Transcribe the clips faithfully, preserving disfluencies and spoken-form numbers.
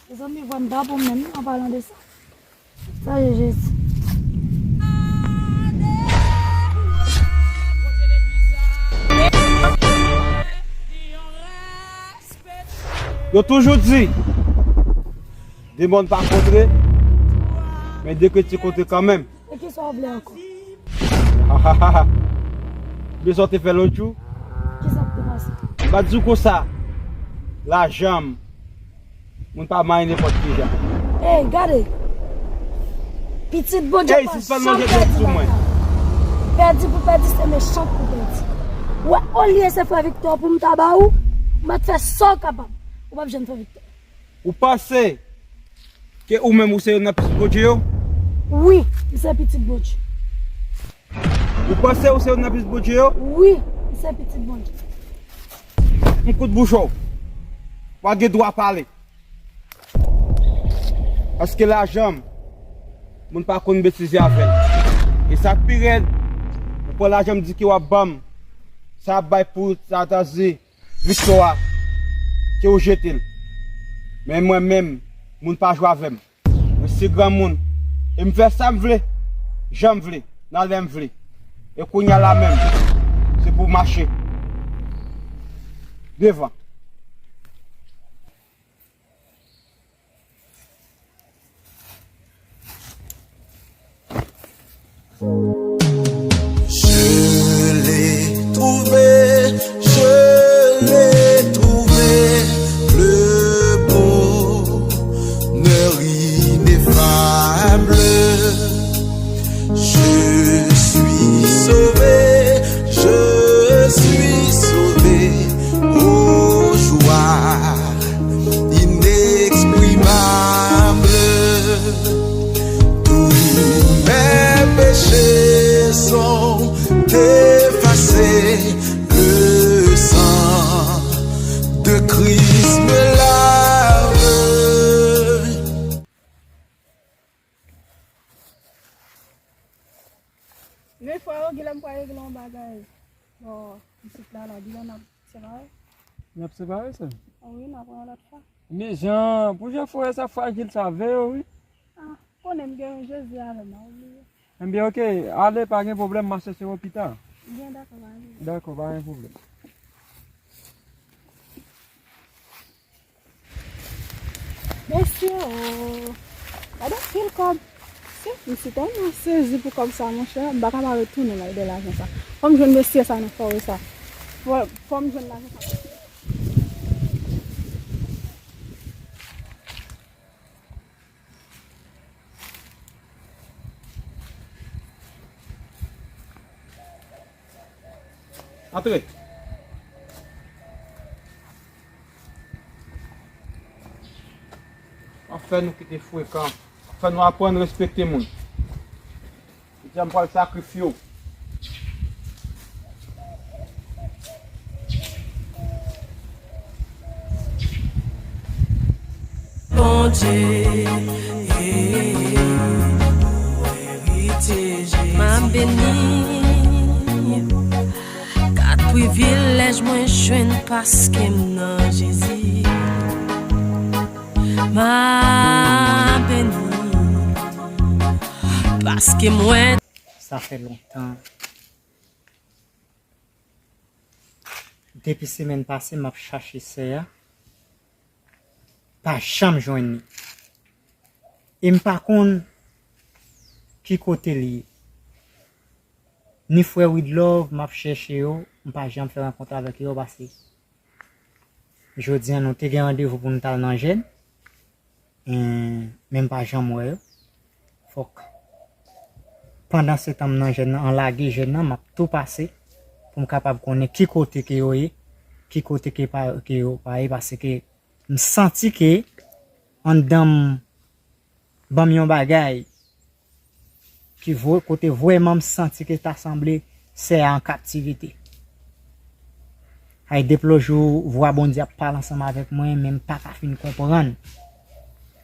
Mezanmi, vwè m pa bon menm, an palan de sa. Sa ye Jezi. Yo toujou di, de mòn pa kontre, men de kretyen kontre kanmenm. E kisa w vle ankò? Kisa w te fè lòt jou? Kisa k te pase? M ap di w konsa, lajan m, moun pa manyen nenpòt ki jan. Ey, gade! Pitit Bondye pa janm pèdi batay. Pèdi pou pèdi, se mechan pou pèdi. Ou wè, olye se frè Victor pou m ta ba ou, m ap fè sa w kapab. Ou p ap janm fè Victor. Ou panse ke ou menm ou se youn nan pitit Bondye yo? Wi, m se pitit Bondye. Ou panse ou se youn nan pitit Bondye yo? Wi, m se pitit Bondye. M kout bouch ou. W a gen dwa pale. Paske lajan m, moun pa konn betize avè l. E sa k pi rèd, ou pran lajan m di ke w ap ban m, sa ap bay pou sa ta di, Victor a, ke ou jete l. Men mwen menm, moun pa jwe avè m. Mwen se granmoun. E m fè sa m vle, jan m vle, nan lè m vle. E kounye a la menm, se pou mache devan. Je l'ai trouvé, je l'ai trouvé, le bonheur ineffable. Je suis sauvé, je suis sauvé, ô joie inexprimable. Tous mes péchés sont effacés, le sang de Christ me lave. Men frè yo, genlè m pral regle yon bagay. Bon, isit la, la, genlè n ap separe. N ap separe, sè? Wi, n ap wè yon lòt fwa. Men jan, pou jan frè sa frajil sa, veye w, wi. Ah, konnen m gen Jezi avè m, a obliye. Enben, oke, ale, pa gen pwoblèm, m a chèche w pita. Byen, dakò, pa gen pwoblèm. Dakò, pa gen pwoblèm. Mesye o! Gade anpil kòb. Si, m si tèlman sezi pou kòb sa, monchè, m pa ka pa retounen nan ide lajan sa. Fò m jwenn mesye sa nan forè sa. Fò, fò m jwenn lajan sa. Antre. Anfen, nou kite frekan. Anfen, nou aprann respekte moun. Jodi a m pral sakrifye w. Bondye, m ap beni kat privilèj mwen jwenn paske m nan Jezi. M ap beni paske mwen. Sa fè lontan. Depi semèn pase, m ap chache sè a. Pa janm jwenn li. E m pa konn ki kote li ye. Ni frè Widlove, m ap chèche yo, m pa janm fè rankont avèk yo paske jodi a nou te gen randevou pou n t al nan jèn. Em, men m pa janm wè yo. Fòk pandan se tan m nan jèn nan, an lage jèn nan, m ap tou pase pou m kapab konnen ki kote ke yo ye, ki kote ke pa, ke yo pa ye, paske m santi ke anndan m ban m yon bagay ki vre, kote vrèman m santi ke ta sanble sè a an kaptivite. Ay, depi lòt jou, vwa Bondye ap pale ansanm avèk mwen, men m pa ka fin konprann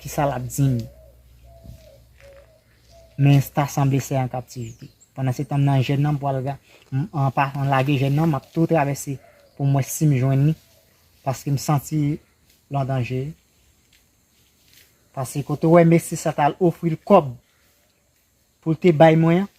kisa l ap di m. Men ta sanble sè a an kaptivite. Pandan se tan m nan jèn nan, m pral ga-, m, an pa, an lage jèn nan, m ap tou travèse pou m wè si m jwenn li, paske m santi l an danje. Paske kote w wè mesye sa t al ofri l kòb pou l te bay mwen an,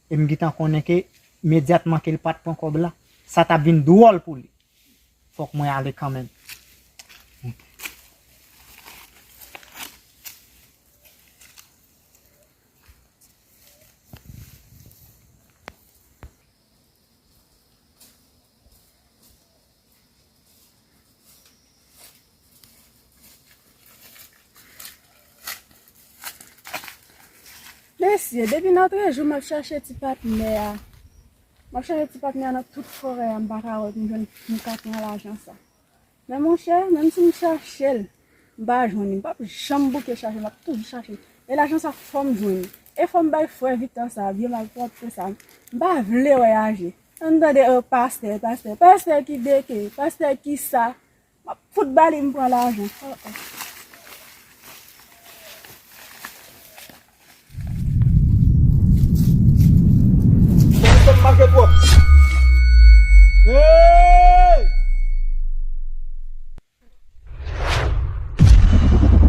e m gentan konnen ke imedyatman ke l pa t pran kòb la, sa t ap vin dwòl pou li. Fòk mwen ale kanmenm. Mesye, depi nan trè jou m ap chache ti patnè a. M ap chache ti patnè a nan tout forè a, m pa ka wè pou m jwenn, pou m ka pran lajan sa. Men monchè, menm si m chache l, m pa jwenn li. M p ap janm bouke chache l, m ap toujou chache l. E lajan sa fò m jwenn li. E fò m bay frè Victor sa, vye malpwòpte sa. M pa vle wè aje. Ann tande, o pastè, pastè, pastè ki deke, pastè ki sa. M ap fout ba li, m pran lajan. Oh, oh. Kòmanse m mache twòp. Hey!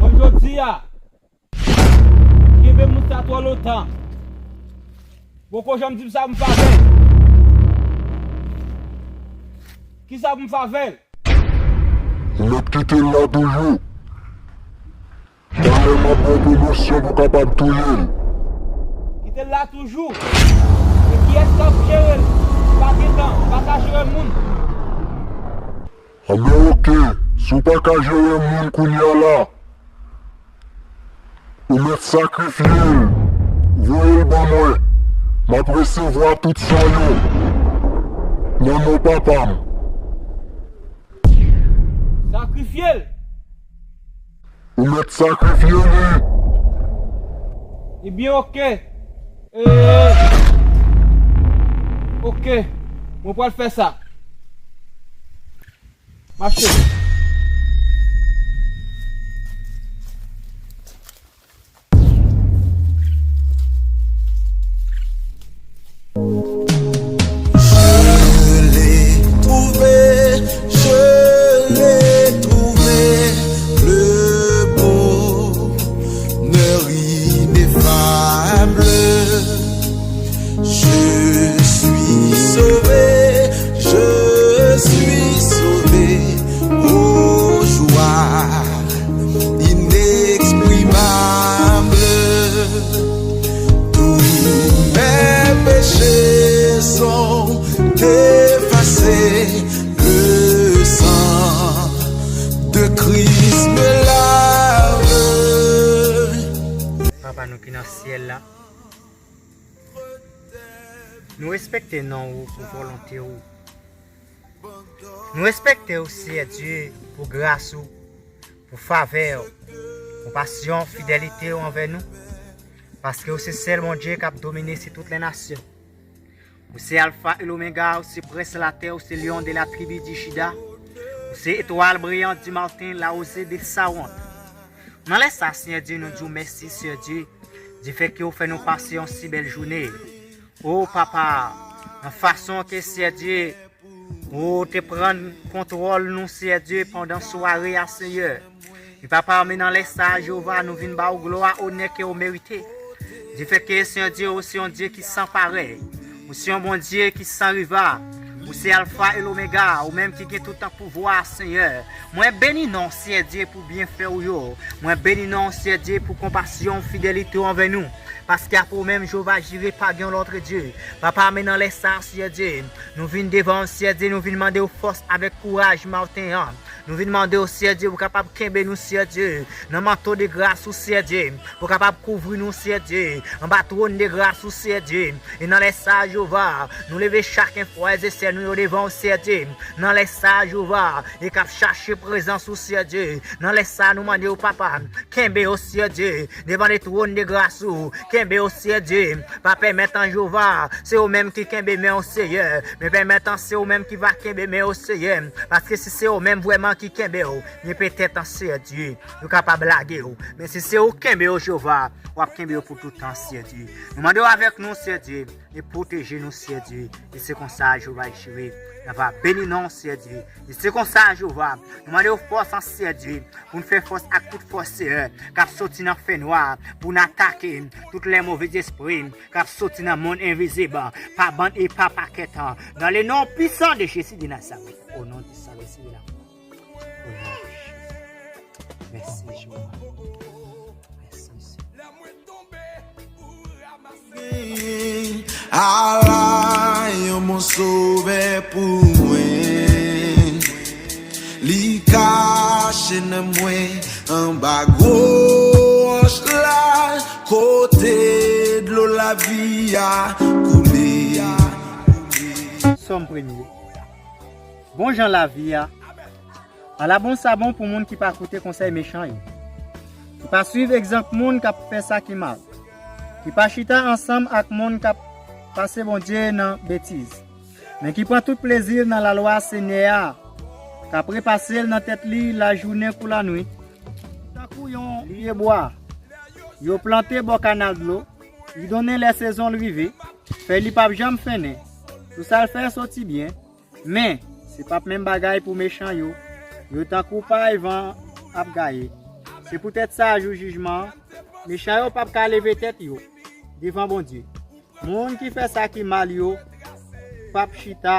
Kòm jodi a, kenbe moun sa twò lontan. Poko janm di m sa pou m fè avè l. Kisa pou m fè avè l? Ou mèt kite l la toujou. Talè m ap ba w pwomosyon pou w kapab touye l. Kite l la toujou. E kiyès k ap jere l? M pa gen tan, m pa ka jere moun. Anben oke, si w pa ka jere moun kounye a la, ou mèt sakrifye l, voye l ban mwen. M ap resevwa tout sa yo nan non Papa m. Sakrifye l! Ou mèt sakrifye li! Ebyen, oke. E, oke. Mwen pral fè sa. Mache. Je l'ai trouvé, je l'ai trouvé, le bonheur ineffable. Je suis sauvé, je suis sauvé, ô joie inexprimable. Tous mes péchés sont effacés, le sang de Christ me lave. Papa nou ki nan syèl la, nou respekte non ou pou volonte ou. Nou respekte w, Seyè Dye, pou gras ou, pou favè w, konpasyon, fidelite w anvè nou, paske w se sèl Bondye k ap domine si tout lè nasyon. Ou se Alfa e Lomega, ou se Prens latè, ou se Lyon de la tribi di Jida, ou se etwal briyan di maten, la rosée de Saron. Nan lè sa, Seyè Dye, nou di w mèsi, Seyè Dye, difèt ke w fè nou pase yon si bèl jounen. O Papa, nan fason ke, Seyè Dye, ou te pran kontwòl nou, Seyè Dye, pandan sware a, Seyè. E Papa, men nan lè sa a, Jewova, nou vin ba w glwa, onè ke w merite. Difèt ke, Seyè Dye, ou se yon Dye ki san parèy. Ou se yon Bondye ki san rival. Ou se Alfa e Lomega, ou menm ki gen tout tan pouvwa, Seyè. Mwen beni non w, Seyè Dye, pou byenfè w yo. Mwen beni non w, Seyè Dye, pou konpasyon, fidelite w anvè nou. Paske apa w menm, Jewova Jire, pa gen yon lòt Dye. Papa, men nan lè sa a, Seyè Dye, nou vin devan w, Seyè Dye, nou vin mande w fòs avèk kouraj maten an. Nou vin mande w, Seyè Dye, pou w kapab kenbe nou, Seyè Dye, nan manto de gras ou, Seyè Dye, pou w kapab kouvri nou, Seyè Dye, anba twòn de gras ou, Seyè Dye. E nan lè sa a, Jewova, nou leve chak frè e sè nou yo devan w, Seyè Dye. Nan lè sa a, Jewova, e k ap chache prezans ou, Seyè Dye. Nan lè sa a, nou mande w, Papa, kenbe yo, Seyè Dye, devan le twòn de gras ou. Kenbe yo, Seyè Dye. Pa pèmèt an, Jewova, se ou menm ki kenbe men w, Seyè. Men pèmèt an, se ou menm ki va kenbe men w, Seyè. Paske si se ou menm vrèman, ki kenbe w, men petèt, Seyè Dye, yo kapab lage w. Men si se ou kenbe yo, Jewova, w ap kenbe yo pou tout tan, Seyè Dye. Nou mande w avèk nou, Seyè Dye, e pwoteje nou, Seyè Dye. E se konsa, Jewova Jire, n ap beni non w, Seyè Dye. E se konsa, Jewova, nou mande w fòs an, Seyè Dye, pou n fè fòs ak tout fòs, Seyè, k ap soti nan fènwa, pou n atake tout lè move espri k ap soti nan monn envizib, pa bann e pa pakèt, dans le nom puissant de Jésus de Nazareth. Au nom de Jésus de Nazareth. Au nom de Jésus. Mèsi, Jewova. Mèsi, Senyè. Ala yon bon sovè pou mwen. Li kache nan mwen anba gwo wòch la, kote dlo lavi a koule. Sòm premye. Bon jan lavi a. Ala bon sa bon pou moun ki pa koute konsèy mechan yo, ki pa suiv egzanp moun k ap fè sa ki mal, ki pa chita ansanm ak moun k ap pase Bondye nan betiz, men ki pran tout plezi l nan lalwa Senyè a, k ap repase l nan tèt li lajounen kou lannuit. Tankou yon lye bwa yo plante bò kanal dlo, li donnen lè sezon l rive, fèy li p ap janm fennen, tou sa l fè soti byen. Men, se p ap menm bagay pou mechan yo. Yo tankou pay van ap gaye. Se poutèt sa, jou jijman an, mechan yo p ap ka leve tèt yo devan Bondye. Moun ki fè sa ki mal yo p ap chita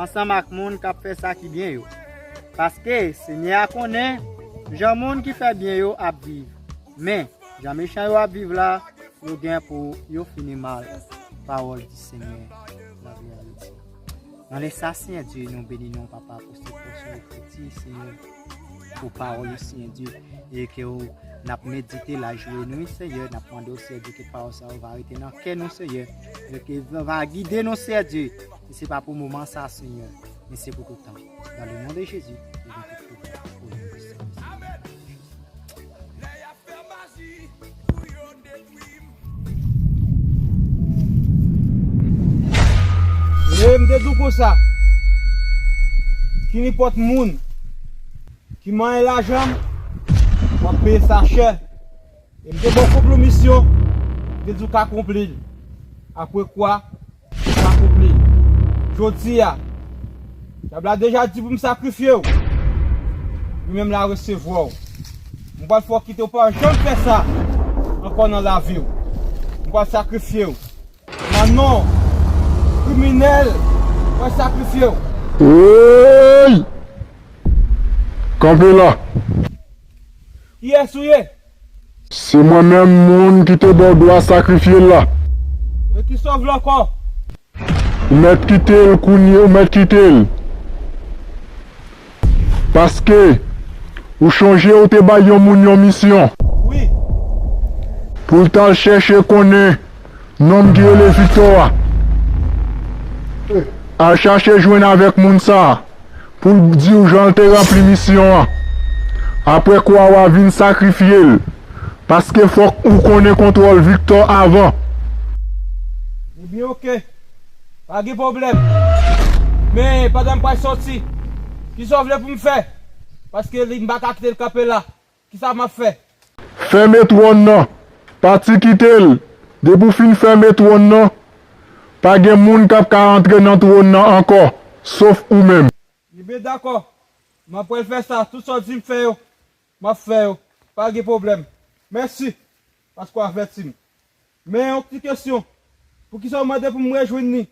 ansanm ak moun k ap fè sa ki byen yo. Paske Senyè a konnen jan moun ki fè byen yo ap viv. Men, jan mechan yo ap viv la, yo gen pou yo fini mal. Pawòl di Senyè. Laglwa a Bondye. Nan lè sa, Senyè Dye, nou beni non, Papa, pou se pòsyon ekriti, Senyè, pou pawòl ou, Senyè Dye, e ke w, n ap medite lajounen, Senyè, n ap mande w, Senyè Dye, ke pawòl sa yo va rete nan kè nou, Senyè, e ke va gide nou, Senyè Dye, e se pa pou moman sa, Senyè, men se pou tout tan. Dans le nom de Jésus, e nou tout pou E m te di w konsa, ki nenpòt moun ki manyen lajan m, w ap peye sa chè. E m te ba w konplimisyon, m te di w ka konpli l. Apre kwa, pa konpli. Jodi a, dyab la deja di pou m sakrifye w. Li menm la resevwa w. M pral fè w kite w pa janm fè sa ankò nan lavi w. M pral sakrifye w. Nan non kriminèl, m pral sakrifye w. Hey! Kanpe la. Kiyès ou ye? Se mwen menm moun ki te ba w dwa sakrifye l la. E kisa w vle ankò? Ou mèt kite l kounye, ou mèt kite l. Paske, ou chonje ou te bay yon moun yon misyon. Wi. Pou l t al chèche konnen nonm ki rele Victor a. Al chache jwenn avèk moun sa a. Pou l di w jan l te ranpli misyon an. Apre kwa w a vin sakrifye l. Paske fòk ou konnen kontwòl Victor avan. Ebyen, oke. Pa gen pwoblèm. Men, pandan m pral sòti, kisa w vle pou m fè? Paske li, m pa ka kite l kanpe la. Kisa m ap fè? Fèmen twòn nan. Pati kite l. Depi w fin fèmen twòn nan, pa gen moun k ap ka antre nan twòn nan ankò, sof ou menm. Ebyen, dakò. M ap pral fè sa. Tout sa w di m fè yo, m ap fè yo. Pa gen pwoblèm. Mèsi paske w avèti m. Men yon ti kesyon. Poukisa w mande pou m rejwenn li?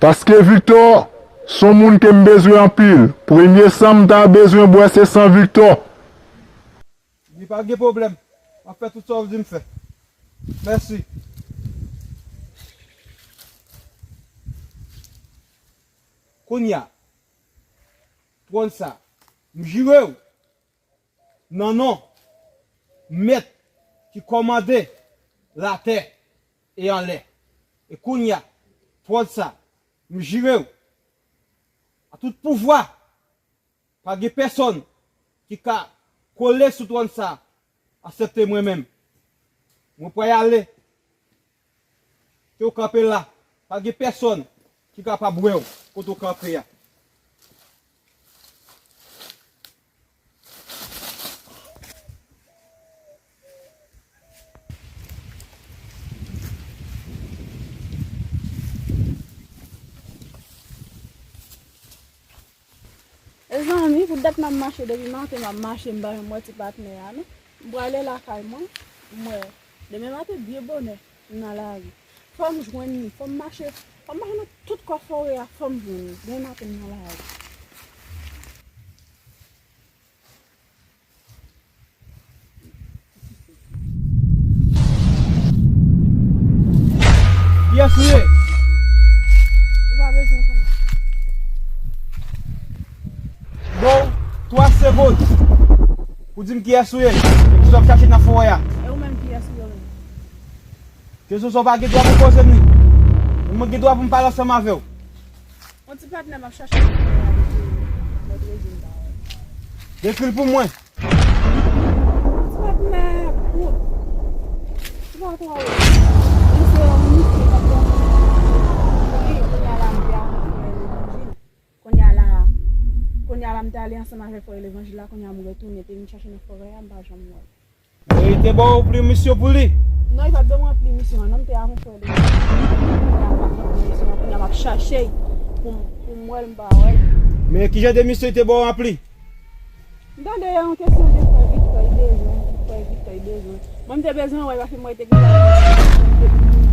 Paske Victor se yon moun ke m bezwen anpil. Premye san m ta bezwen bwè se san Victor. Li pa gen pwoblèm. M ap fè tout sa w di m fè. Mèsi. Kounye a, twòn sa, m jire w nan non Mèt ki kòmande latè e anlè. E kounye a, twòn sa, m jire w a tout pouvwa, pa gen pèsonn ki ka kole sou twòn sa, aksepte mwen menm. Mwen pral ale. Ke w kanpe la, pa gen pèsonn ki kapab wè w kote w kanpe a. Zanmi, pou dat m ap mache depi maten, m ap mache, m pa janm wè ti patnè a, non. M prale lakay mwen, m wè. Demen maten, byen bonè, m nan lari. Fò m jwenn li, fò m mache, fò m mache nan tout kwen forè a, fò m jwenn li. Demen maten, m nan lari. Kiyès ou ye? Ou pa bezwen konnen. Bon, twa segonn pou di m kiyès ou ye e kisa w ap chache nan forè a. E ou menm kiyès ou ye menm? Kesyon sa w pa gen dwa pou poze m li. Mwen gen dwa pou m pale ansanm avè w. Yon ti patnè m ap chache nan forè a depi mèkredi m pa wè l. Dekri l pou mwen. Yon ti patnè kout. Ou pa twò wè. Li se yon misye k ap ban m kouri. Kounye a la m te avè l fè levanjil. Kounye a la, kounye a la m te ale ansanm avè l fè levanjil la, kounye a m retounen, te vin chache nan forè a, m pa janm wè l. E, te ba w pli misyon pou li? Non, li pa t ban mwen pli misyon an, non, m te avè l fè levanjil. Kounye a m pa t ban mwen misyon an, kounye a m ap chache l pou m, pou m wè l, m pa wè l. Men ki jan de misyon li te ba w anpli? M tande yon kesyon de frè Victor, li bezwen, frè Victor, li bezwen. Mwen, m te bezwen wè l, paske mwen te gen, m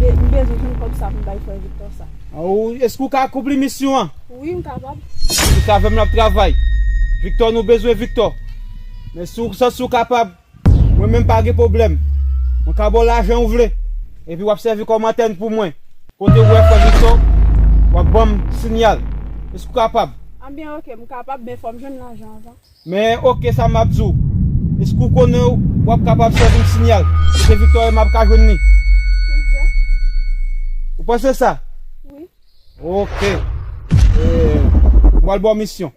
be-, m bezwen jwenn kòb sa pou m bay frè Victor sa. A, ou, èske ou ka akonpli misyon an? Wi, m kapab. Ou se avè m l ap travay. Victor, nou bezwen Victor. Men si w santi w kapab, mwen menm pa gen pwoblèm. Mwen ka ba w lajan ou vle. Epi w ap sèvi kòm antèn pou mwen. Kote w wè frè Victor, w ap ban m sinyal. Èske w kapab? Anbyen, oke, m kapab, men fò m jwenn lajan anvan. Men, oke, sa m ap di w. Èske w konnen w ap kapab sèvi m sinyal? Kote Victor ye, m ap ka jwenn li. Wi, dja. Ou panse sa? Wi. Oke. E, m pral ba w misyon.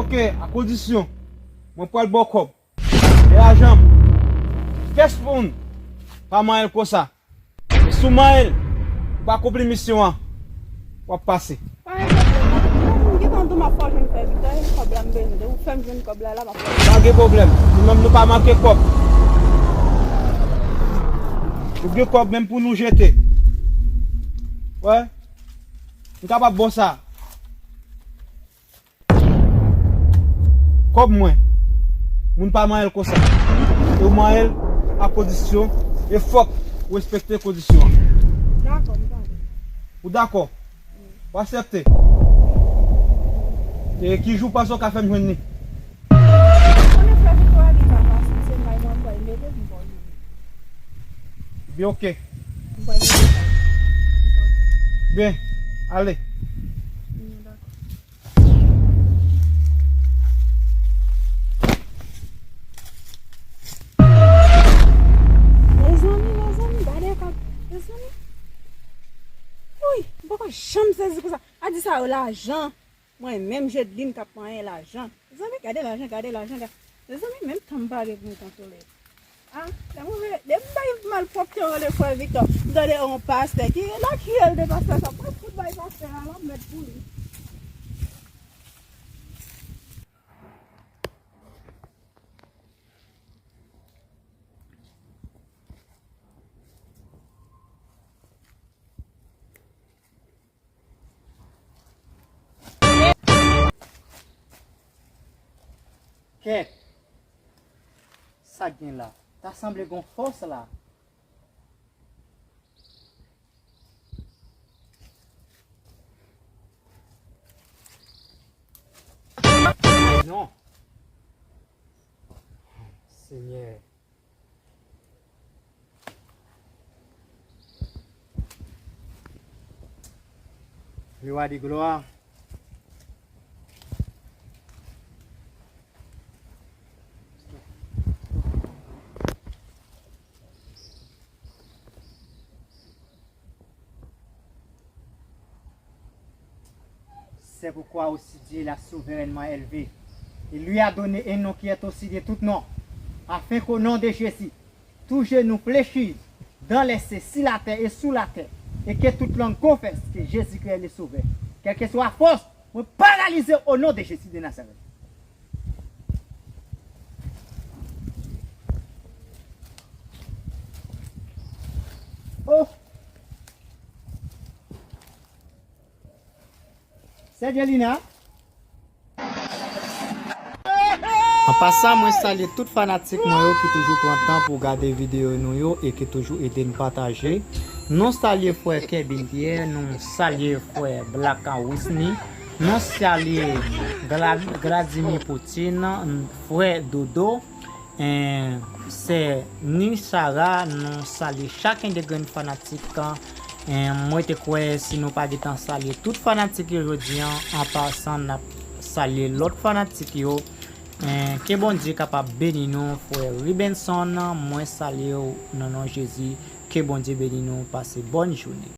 Oke, a kondisyon, mwen pral ba w kòb. E lajan m. Kès moun pa manyen l konsa. E si w manyen l, ou pa akonpli misyon an, w ap pase. Pa gen pwoblèm. M gentan di w m ap fè w jwenn frè Victor, e kòb la m bezwen. Depi w fè m jwenn kòb la, la m ap fè w. Pa gen pwoblèm. Nou menm nou pa manke kòb. Nou gen kòb menm pou nou jete. Wè. M kapab ba w sa. Kòb mwen, moun pa manyen l konsa. E ou manyen l a kondisyon, e fòk ou respekte kondisyon an. Dakò, m tande. Ou dakò? Ou aksepte? E ki jou w panse w ka fè m jwenn li? Konnen frè Victor a li pa fasil, se may mwen pral mete pou m pral jwenn li. Byen, oke. M pral mete sa. M pral jwenn li. Byen, ale. Mm, dakò. Mezanmi, mezanmi, gade kòb, mezanmi. Wi, m poko janm sezi konsa. A di sa yo lajan. Mwen menm Jedeline k ap manyen lajan. Mezanmi, gade lajan, gade lajan, gade. Mezanmi, menm tan m pa gen pou m kontwole. A, lè m rele, lè m bay malpwòpte, yo rele frè Victor. M tande yon pastè ki rele, ki rele de pastè sa. Mwen fout bay pastè a lanmèd pou li. Kèt! Sa k gen la? Ta sanble gon fòs la. Ay non! Senyè. Le roi de gloire. C'est pourquoi aussi Dieu l'a souverainement élevé et lui a donné un nom qui est au-dessus de tout nom, afin qu'au nom de Jésus, tout genou fléchisse dans les cieux, sur la terre et sous la terre, et que toute langue confesse que Jésus-Christ est le Sauveur. Quelle que soit la force, mwen paralize au nom de Jésus de Nazareth. Oh! Sè Djelina, An pasan, mwen salye tout fanatik mwen yo ki toujou pran tan pou gade videyo nou yo e ki toujou ede n pataje. Nou salye frè Kevin Pierre, nou salye frè Black Wisny, nou salye Gla- Vladimir Poutine, frè Dodo, en, sè Nishara, nou salye chak de grenn fanatik. En, mwen te kwè si nou pa gentan salye tout fanatik yo jodi an, an pasan n ap salye lòt fanatik yo. En, ke Bondye kapab beni nou, frè Ribenson, mwen salye w nan non Jezi. Ke Bondye beni nou, pase bòn jounen.